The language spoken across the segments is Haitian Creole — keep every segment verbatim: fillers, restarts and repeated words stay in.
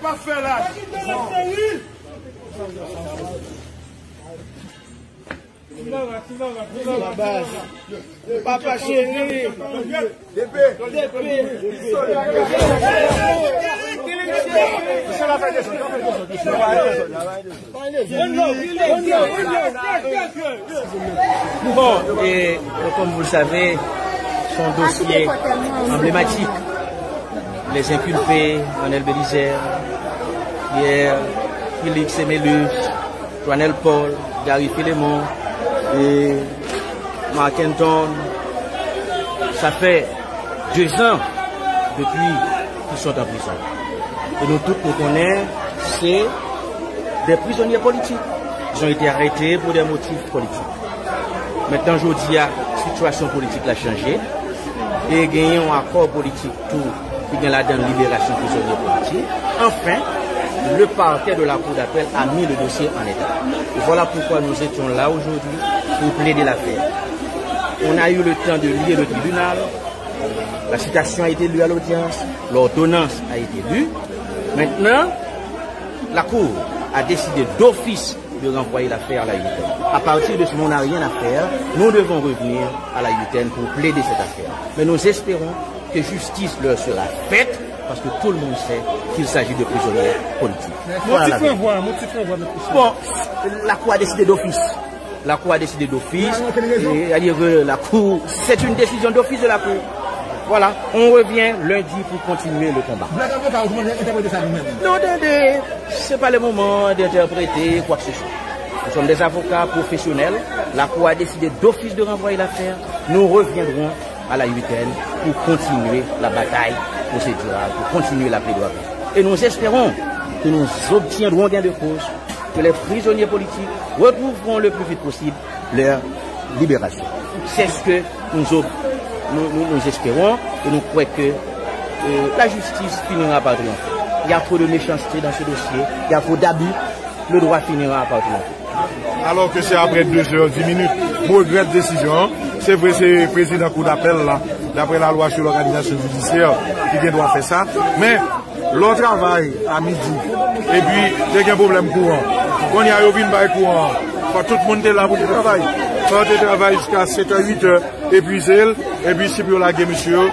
Pa fè laj. Papa cheri. Bon, et, euh, comme vous le savez, c'est un dossier emblématique. Les inculpés, Arnel Bélizaire, Pierre, Félix Emélus, Joanel Paul, Gary Philémon, et Marc Anton, ça fait deux ans depuis qu'ils sont en prison. Et nous tous, nous connaissons, c'est des prisonniers politiques. Ils ont été arrêtés pour des motifs politiques. Mentnan, jodi a, sitiyasyon politik la chanje e genyen yon akò politik tou ki gen ladan l liberasyon prizonye politik. Enfin, le parquet de la Cour d'appel a mis le dossier en état. Et voilà pourquoi nous étions là aujourd'hui pour plaider l'affaire. On a eu le temps de lire le tribunal, la citation a été lue à l'audience, l'ordonnance a été lue. Maintenant, la Cour a décidé d'office de renvoyer l'affaire à la U T N. À partir de ce moment, on n'a rien à faire. Nous devons revenir à la U T N pour plaider cette affaire. Mais nous espérons que justice leur sera faite parce que tout le monde sait qu'il s'agit de prisonniers politiques. Voilà la vérité. Bon, la Cour a décidé d'office. La Cour a décidé d'office. C'est-à-dire que la Cour, c'est une décision d'office de la Cour. Voilà, on revient lundi pour continuer le combat. Non, tande, c'est pas le moment d'interpréter quoi que ce soit. Nous sommes des avocats professionnels. La Cour a décidé d'office de renvoyer l'affaire. Nous reviendrons à la U T N pour continuer la bataille procédurale, pour continuer la plaidoirie. Et nous espérons que nous obtiendrons gain de cause, que les prisonniers politiques retrouveront le plus vite possible leur libération. C'est ce que nous, nous, nous, nous espérons et nous croyons que, euh, la justice finira par triompher. Il y a trop de méchanceté dans ce dossier, il y a trop d'abus, le droit finira par triompher. Alò ke se apre de zè dis minit. Mwen regrèt desizyon an. Se vre, se prezidan kou dapèl la, daprè lalwa sou lòganizasyon jidisyè, ki gen dwa fè sa. Men, lè w travay a midi, epi te gen pwoblèm kouran. Kounye a, yo vin bay kouran an. Fò tout moun te la pou te travay. Fò yo te travay jiska sèt è, uit è, epi se l, epi se pou yo lage mesye yo.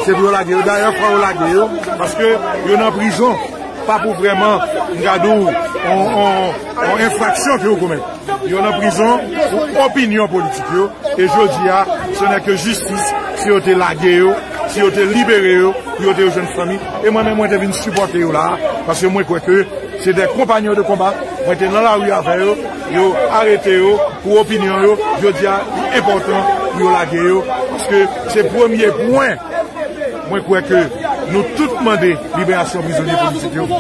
Se pou yo lage yo. Dayè, fò yo lage yo, paske yo nan prizon. Pa pou vrèman, m ka di w, on, on, on enfraksyon ke yo komèt. Yo nan prizon pou opinyon politik yo. E jodi a, ce n'est que justice, si yo te lage yo, si yo te libere yo, pou yo te jwenn fanmi. E mwen menm, mwen te vin sipòte yo la, paske mwen kwè ke se de konpanyon de konba. Mwen te nan lari avè yo, yo arete yo pou opinyon yo. Jodi a, li enpòtan pou yo lage yo, paske se premye pwen. Mwen kwè ke nou tout mande liberasyon prizonye politik yo nan,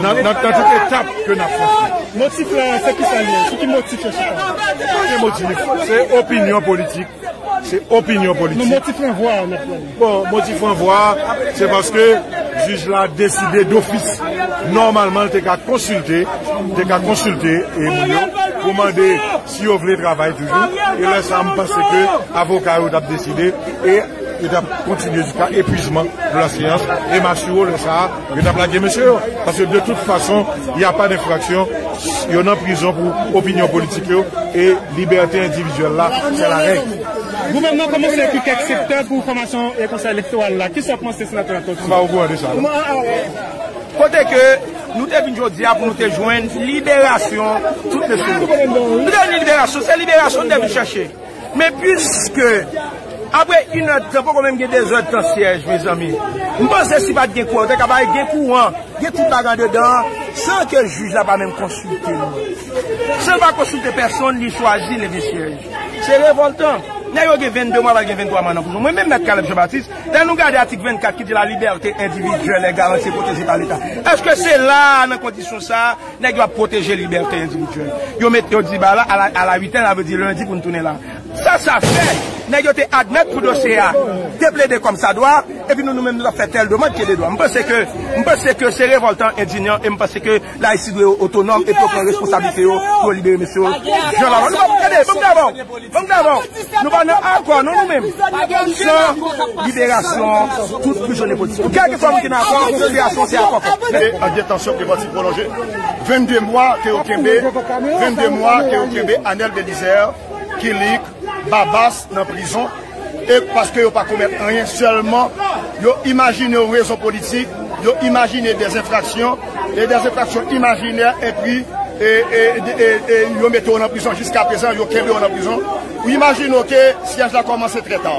nan, nan, nan tout etap ke n ap franchi. Motif la, se ki sa l ye? Sou ki motif yo chita? Pa gen motif. Se opinyon politik. Se opinyon politik. Non, motif ranvwa a, mèt la. Bon, motif ranvwa a, se paske jij la deside dofis. Nòmalman, l te ka konsilte, te ka konsilte, e, moun yo, pou mande si yo vle travay toujou. E lè sa, m panse ke avoka yo t ap deside, e yo t ap kontinye jiska epuizman de la séance. E m asire w, lè sa a, yo t ap lage mesye yo. Paske de tout fason, y a pas d'infraction. Yo nan prizon pou opinyon politik yo. E libète endividyèl la, se larèg. Gouvènman an kòmanse ekri kèk sektè pou fòmasyon e konsèy elektoral la. Kisa w panse, senatè Anton? M pa okouran de sa, non. Kote ke nou te vin jodi a pou nou te jwenn liberasyon tout mesye yo. Nou te vin liberasyon, se liberasyon nou te vin chèche. Men piske apre inèdtan, poko menm gen dezèdtan syèj, mezanmi. M panse si pa t gen kouran, yo te ka bay gen kouran, gen tout bagay andedan an, san ke jij la pa menm konsilte nou. San l pa konsilte pèsonn, li chwazi leve syèj. Se revòltan. Nèg yo gen vennde mwa, pral gen venntwa mwa nan prizon. Mwen menm, Mèt Caleb Jean Baptiste, lè nou gade atik vennkat ki di la liberté individuelle est garantie et protégée par l'État, èske se la a, nan kondisyon sa a, nèg yo ap pwoteje libète endividyèl? Yo met, yo di ba la, à la, à la huitaine, sa vle di lendi pou n tounen la. Sa sa fè, nèg yo te admèt pou dosye a te plede kòmsadwa, epi nou, nou menm, nou t ap fè tèl demann ke de dwa. M panse ke, m panse ke se revòltan, endinyan, e m panse ke Layisi dwe otonòm epi yo pran responsablite yo pou yo libere mesye yo. Jan Lavan, nou pa pou tande, ban m davò, ban m davò. Nou pa nan akò, non, nou menm. San liberasyon tout prizonye politik. Kèlkeswa moun ki nan akò, liberasyon se akò fèt. E an detansyon ke pati pwolonje. Vennde mwa ke yo kenbe, vennde mwa ke yo kenbe Anel Belizaire, Kilik, Babas nan prizon, e paske yo pa komèt anyen, sèlman yo imajine yon rezon politik, yo imajine de enfraksyon, e de enfraksyon imajinè, epi e, e, e, e, e yo mete yo nan prizon. Jiska prezan, yo kenbe yo nan prizon. Ou imajine w ke syèj la kòmanse trè ta.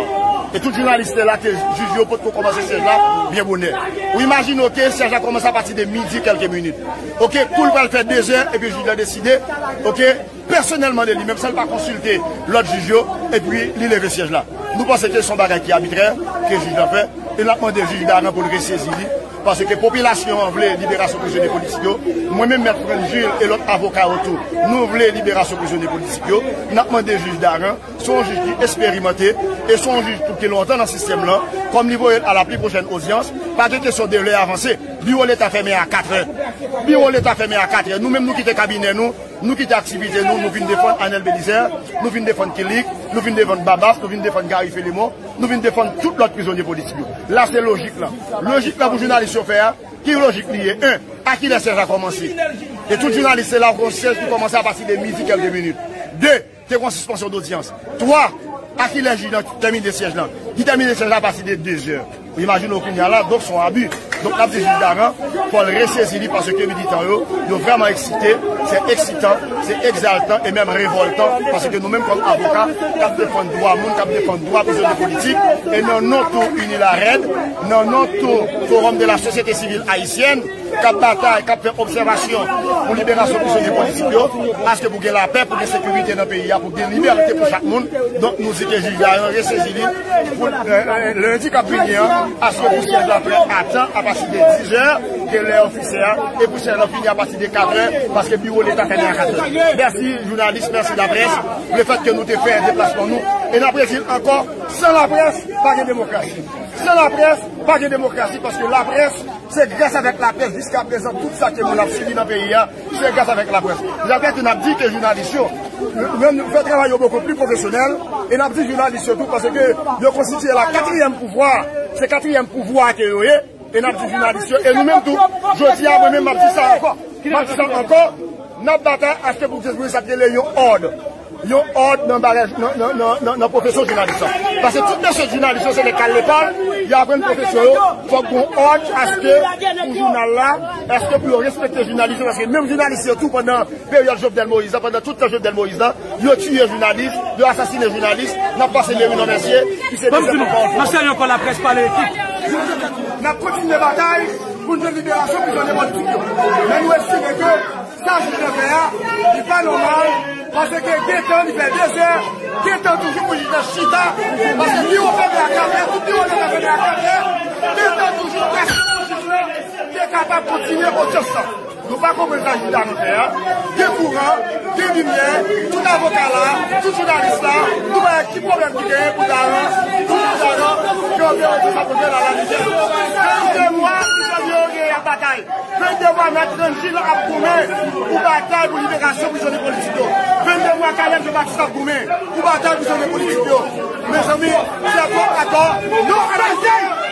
E tout jounalis te la ke jij yo potko kòmanse syèj la byen bonè. Ou imajine w ke syèj la kòmanse apati de midi kèlke minit. Oke, kou l pral fè dezè, epi jij la deside, oke, pèsonèlman de li menm, san l pa konsilte lòt jij yo, epi li leve syèj la. Nou panse ke se yon bagay ki abitrè ke jij la fè, e n ap mande jij Daran pou l resezi li, paske popilasyon an vle liberasyon prizonye politik yo. Mwen menm, Mèt Frantz Jules e lòt avoka yo tou, nou vle liberasyon prizonye politik yo. N ap mande jij Daran, se yon jij ki esperimante, e se yon jij tou ki lontan nan sistèm lan, kòm li voye l a la pli pwochèn odyans, pa gen kesyon de lè avanse. Biwo Leta fèmen a katrè. Biwo Leta fèmen a katrè. Nou menm, nou kite kabinè nou, nou kite aktivite nou, nou vin defann Anel Belizaire, nou vin defann Kilik, nou vin defann Babas, nou vin defann Gary Philemon, nou vin defann tout lòt prizonye politik yo. La, se lojik lan. Lojik lan pou jounalis yo fè a, ki lojik li ye? En, a kilè syèj la kòmanse? E tout jounalis se la, yon syèj ki kòmanse apati de midi kèlke minit. De, te gen yon sispansyon dodyans. Twa, a kilè jij lan tèmine syèj lan? Li tèmine syèj la apati de dezè. Ou imajine w kounye a la, donk se yon abi. Donk n ap di jij Daran, fò l resezi li paske militan yo, yo vrèman eksite, se eksitan, se egzaltan e menm revòltan, paske nou menm kòm avoka k ap defann dwa moun, k ap defann dwa prizonye politik, e nan non tou Unilared, nan non tou Forum de la Société Civile Haïtienne, k ap batay, k ap fè obsèvasyon pou liberasyon prizonye politik yo, aske pou gen lapè, pou gen sekirite nan peyi a, pou gen libète pou chak moun. Donk, nou di ke jij Daran resezi li pou, e, e, lendi k ap vini an, aske pou syèj la fèt a tan, apati de dizè, ke lè ofisyèl, e pou syèj la fini apati de katrè, paske biwo Leta fèmen a katrè. Mèsi, jounalis, mèsi laprès, lefètke nou te fè deplasman nou, e n ap redi l ankò, san laprès, pa gen demokrasi. San laprès, pa gen demokrasi, paske laprès, se gras avèk laprès jiska prezan tout sa ke moun ap sibi nan peyi a, se gras avèk laprès. Laprès, n ap di ke jounalis yo, yo, yo fè travay yo bokou pli pwofesyonèl, e n ap di jounalis yo tou, paske yo konstitiye la katriyèm pouvwa, se katriyèm pouvwa ke yo ye, e n ap di jounalis yo, e nou menm tou, jodi a, mwen menm, m ap di sa ankò, m ap di sa ankò, n ap batay aske pou ke pou sa te gen yon òd. Yon òd nan bagay, nan, nan, nan, nan, nan pwofesyon jounalis lan. Paske tout mesye jounalis yo se nèg k al lekòl, yo aprann pwofesyon yo, fòk gon òd aske pou jounal la, aske pou yo respekte jounalis yo, paske menm jounalis yo tou pandan peryòd Jovenel Moïse la, pandan tout tan Jovenel Moïse la, yo tiye jounalis, yo asasinen jounalis, n ap pase Mary Nomercier, ki se dezèm pòtpawòl. N ap salye ankò laprès, pale ekip. N ap kontinye batay pou n jwenn liberasyon prizonye politik yo. Men nou estime ke sa jij lan fè a, li pa nòmal, paske gentan li fè dezè, gentan toujou pou jij lan chita, paske biwo fèmen a katrè, tout biwo Leta fèmen a katrè, gentan toujou prèske pou jij lan te kapab kontinye odyans lan. Nou pa konprann sa jij Daran fè a. Gen kouran, gen limyè, tout avoka la, tout jounalis la, nou pa wè ki pwoblèm ki genyen pou Daran, pou jij Daran kanpe odyans la pou l al alijè. Vennde mwa, prizonye yo genyen ap batay. Vennde mwa, Mèt Frantz Jules ap goumen pou batay pou liberasyon prizonye politik yo. Vennde mwa, Caleb Jean Baptiste ap goumen pou batay prizonye politik yo. Mezanmi, se twòp atò. Non a la vi!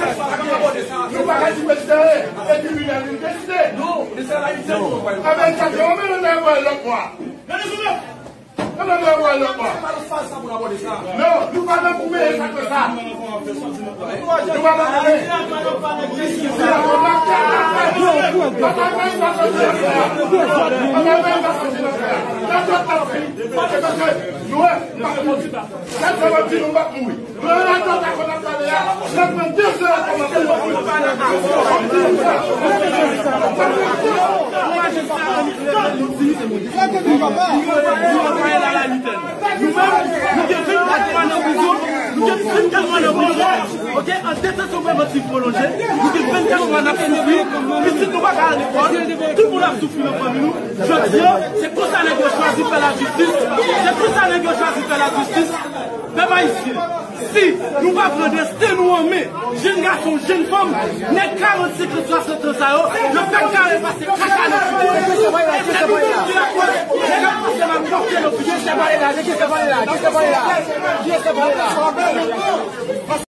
Nou pa ka abòde sa. Nou pa ka di prezidan e epi li menm li deside. Non, li se la li di. Anben, sa te yon menm nan wè lòt bò. Nan nou wè lòt bò. Non, nou pa nan pou mete sa konsa. Nou pa nan pou mete. Nou wè, nou pa nan pou mete. Sa fè mwen di nou pa mouri. Lè radyatè konn ap pale a, sa pran de zè kòmanse yo pou yo pale. Nou menm, nou gen vennkat mwa nan prizon, nou gen vennkat mwa nan prizon, oke, an detansyon prevantiv pwolonje, nou gen vennkat mwa n ap soufri, pitit nou pa ka al lekòl, tout moun ap soufri nan fanmi nou. Jodi a, se konsa nèg yo chwazi fè lajistis, se konsa nèg yo chwazi fè lajistis. Pèp ayisyen, si nou pa pran desten nou an men, jenn gason, jenn fanm, nèg karant, senkant, swasant an sa yo, yo pa ka repase kaka nan figi nou. E se nou menm ki lakòz, nèg ap pase nan kòkè nan figi nou.